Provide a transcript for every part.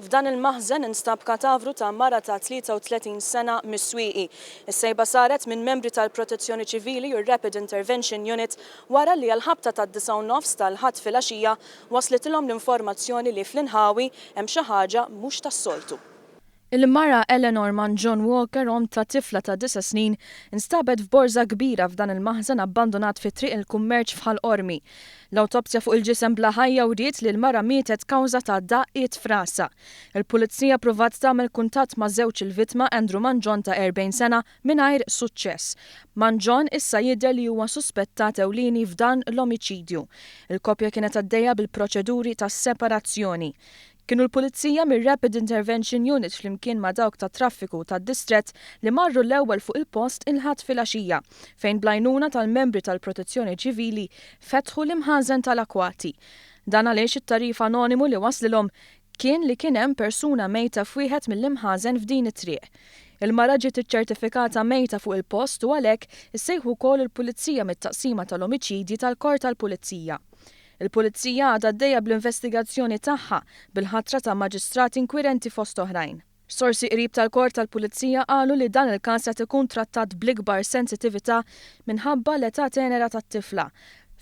F'dan il-maħżen instab katavru ta' mara ta' 33 sena mis-Swieqi. Is-sejba saret minn membri tal-Protezzjoni Ċivili u r-Rapid Intervention Unit wara li għall-ħabta tad-disgħa u nofs tal-Ħadd filgħaxija waslitilhom l-informazzjoni li fl-inħawi hemm xi ħaġa mhux tas-soltu. Il-mara Eleanor Mangion Walker, omm ta' tifla ta' disa' snin, instabet f'borża kbira f'dan il-maħżen abbandunat fi Triq il-Kummerċ f'Ħal Qormi. L-awtopsja fuq il-ġisem bla ħajja wriet li l-mara mietet kawża ta' daqqiet f'rasha. Il-Pulizija ppruvat tagħmel kuntatt ma' żewġ il-vittma Andrew Mangion ta' 40 sena mingħajr suċċess. Mangion issa jidher li huwa suspettat ewlieni f'dan l-omiċidju. Il-koppja kienet għaddejja bil-proċeduri ta' separazzjoni. Kienu l-Pulizija mir-Rapid Intervention Unit flimkien ma' dawk tat-traffiku tad-distrett li marru l-ewwel fuq il-post il-Ħadd filgħaxija, fejn bl-għajnuna tal-membri tal-Protezzjoni Ċivili fetħu l-imħażen tal-akkwati. Dan għaliex it-tagħrif anonimu li waslilhom kien li kien hemm persuna mejta f'wieħed mill-imħażen f'din it-triq. Il-mara ġiet iċċertifikata mejta fuq il-post u għalhekk issejħu wkoll il-Pulizija mit-Taqsima tal-Omiċidji tal-Korp tal-Pulizija. Il-Pulizija għadha għaddejja bl-investigazzjoni tagħha, bil-ħatra ta' maġistrat inkwirenti fost oħrajn. Sorsi qrib tal-Korp tal-Pulizija qalu li dan il-każ qed ikun trattat bl-ikbar sensitività minħabba l-età tenera tat-tifla.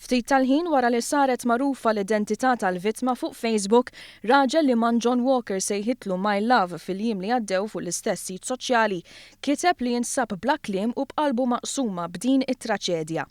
Ftit tal-ħin wara li saret magħrufa l-identità tal-vittma fuq Facebook, raġel li Mangion Walker sejħitlu My Love fil-jiem li għaddew fuq l-istess sit soċjali, kiteb li jinsab bla kliem u b'qalbu maqsuma b'din it-traċedja.